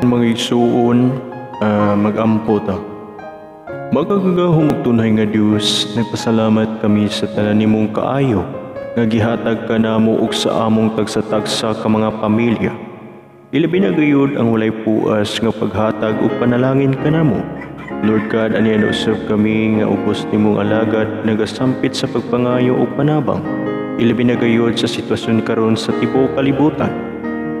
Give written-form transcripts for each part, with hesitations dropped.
Mga igsuon, mag-ampo ta. Makagagahom ug tunay nga Dios, nagpasalamat kami sa tanan nimong kaayo nga gihatag kanamo ug sa among tagsa-tagsa ka mga pamilya. Ilabi na gayud ang walay puas nga paghatag ug panalangin kanamo. Lord God, ania na usab kami nga ubos nimong alagad nagasampit sa pagpangayo ug panabang. Ilabi na gayud sa sitwasyon karon sa tibuok kalibutan.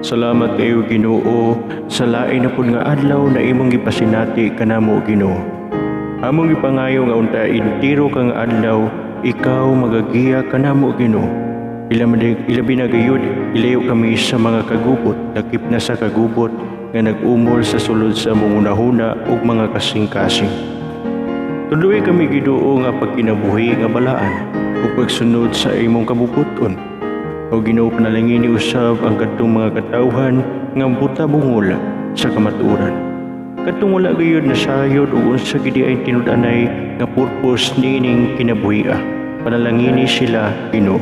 Salamat kayo, Ginoo, sa lain na pud nga adlaw na imong gipasinati kanamo, Ginoo. Among gipangayo nga unta intiro ka nga adlaw ikaw magagiya kanamo, Ginoo. Ilabi na gayud ilayo kami sa mga kagubot, lakip na sa kagubot nga nag-umol sa sulod sa among hunahuna ug mga kasing-kasing. Tudloi kami, Ginoo, nga pagkinabuhi nga balaan ug pagsunod sa imong kabubut-on. O Ginoo, panalangini usab ang kadtong mga katawhan nga buta bungol sa kamatuoran. Kadtong wala gayud nasayod ug unsa gid ay tinud-anay nga purpose niining kinabuhia. Panalangini sila, Ginoo.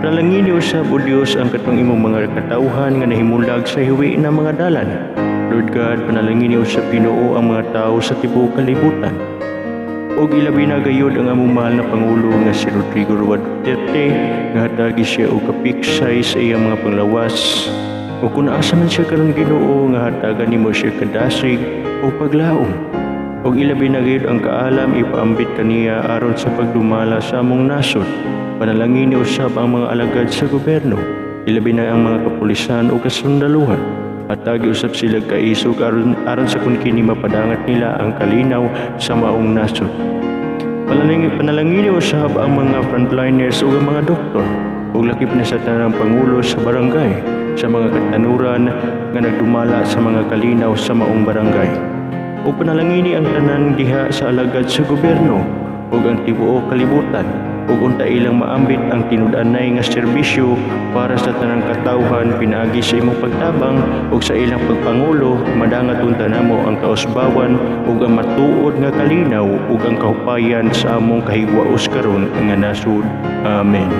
Panalangini usab, O Dios, ang katong imong mga katawhan nga nahimulag sa hiwi na mga dalan. Lord God, panalangini usab, Ginoo, ang mga tawo sa tibuok kalibutan. Og ilabi na gayud ang among mahal na pangulo nga si Rodrigo Roa Duterte nga hatagi siya og kapiksay sa iyang mga panglawas. O kung asa man siya karon, Ginoo, nga hatagan nimo siya kadasig o paglaom. Og ilabi na gayud ang kaalam ipaambit kaniya aron sa pagdumala sa among nasod. Panalangini usab ang mga alagad sa gobyerno, ilabi na ang mga kapulisan o kasundaluhan. Hatagi usab sila kaisog aron sa kun kini mapadangat nila ang kalinaw sa maong nasod. Panalangini usab ang mga frontliners ug ang mga doktor ug lakip na sa tanang pangulo sa barangay, sa mga katanuran nga nagdumala sa mga kalinaw sa maong barangay. Ug panalangini ang tanan diha sa alagad sa gobyerno ug ang tibuok kalibutan ug unta ilang maambit ang tinud-anay nga serbisyo para sa tanang katawhan pinaagi sa imong pagtabang ug sa ilang pagpangulo. Madangat unta namo ang kausbawan ug ang matuod nga kalinaw ug ang kahupayan sa among kahigwaos karon nga nasud. Amen.